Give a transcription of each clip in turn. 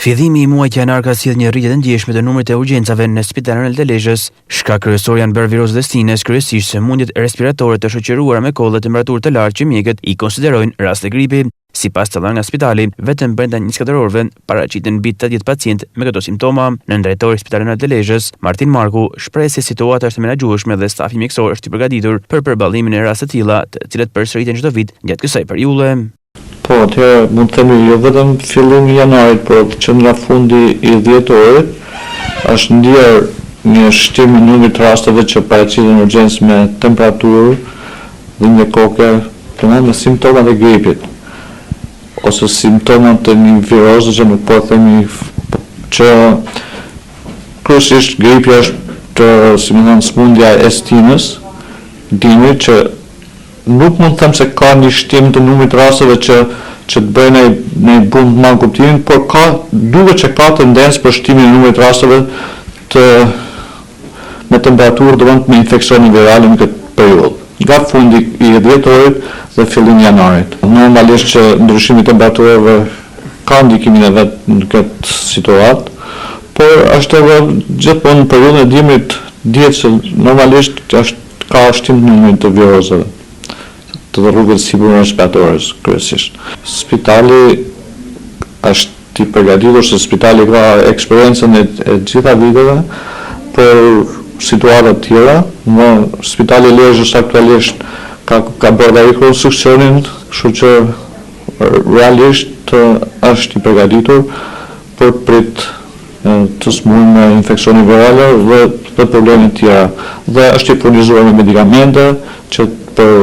Fillimi i muajit janar ka sjellë një rritje të ndjeshme të numrit të urgjencave në Spitalin Rajonal të Lezhës. Shkak kryesor janë bërë virozat e stinës, kryesisht sëmundjet respiratore të shoqëruara me kollë dhe temperaturë të lartë që mjekët i konsiderojnë raste gripi. Sipas të dhënave nga spitali, vetëm brenda 24 orëve paraqiten mbi 80 pacientë me këto simptoma. Nëndrejtori i Spitalit Rajonal të Lezhës, Martin Marku, shprehet se situata është e menaxhueshme dhe stafi mjekësor është i përgatitur për përballimin e rasteve të tilla, të cilat përsëriten çdo vit gjatë kësaj periudhe. Po, atëherë mund të themi jo vetëm fillimi i janarit, por që nga fundi i dhjetorit është ndier një shtim i numrit të rasteve që paraqiten në urgjencë me temperaturë, dhimbje koke, domethënë me simptomat e gripit ose simptomat e një viroze që nuk po e themi që kryesisht gripi është si me thënë sëmundja e stinës, dimrit që Nuk mund të them se ka një shtim të numrit të rasteve që që të bëjë ndonjë ndonjë bum të madh në kuptimin, por ka duket që ka tendencë për shtimin e numrit të rasteve të me temperaturë, domethënë me infeksione virale në këtë periudhë, nga fundi i dhjetorit dhe fillimi i janarit. Normalisht që ndryshimi i temperaturave ka ndikimin e vet në këtë situatë, por është edhe gjithmonë në periudhën e dimrit dihet se normalisht është Ka shtim të numrit të virozave të rrugës së sipërme respiratore kryesisht. Spitali është i përgatitur se spitali ka eksperiencën e të gjitha viteve për situata të tjera. Në Spitali i Lezhës aktualisht ka ka bërë dhe rikonstruksionin, kështu që realisht është i përgatitur për të prit të sëmurë me infeksione virale dhe dhe probleme të tjera dhe është i furnizuar me medikamente që për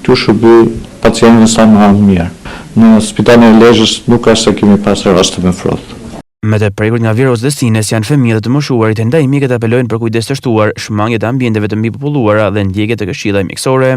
t'u shërby pacientëve sa më mirë. Në spitalin e Lezhës nuk është se kemi pas raste me froth. Më të prekurit nga virozat e stinës janë fëmijët dhe të moshuarit, ndaj mjekët apelojnë për kujdes të shtuar, shmangie të ambienteve të mbipopulluara dhe ndjekje të këshillave mjekësore.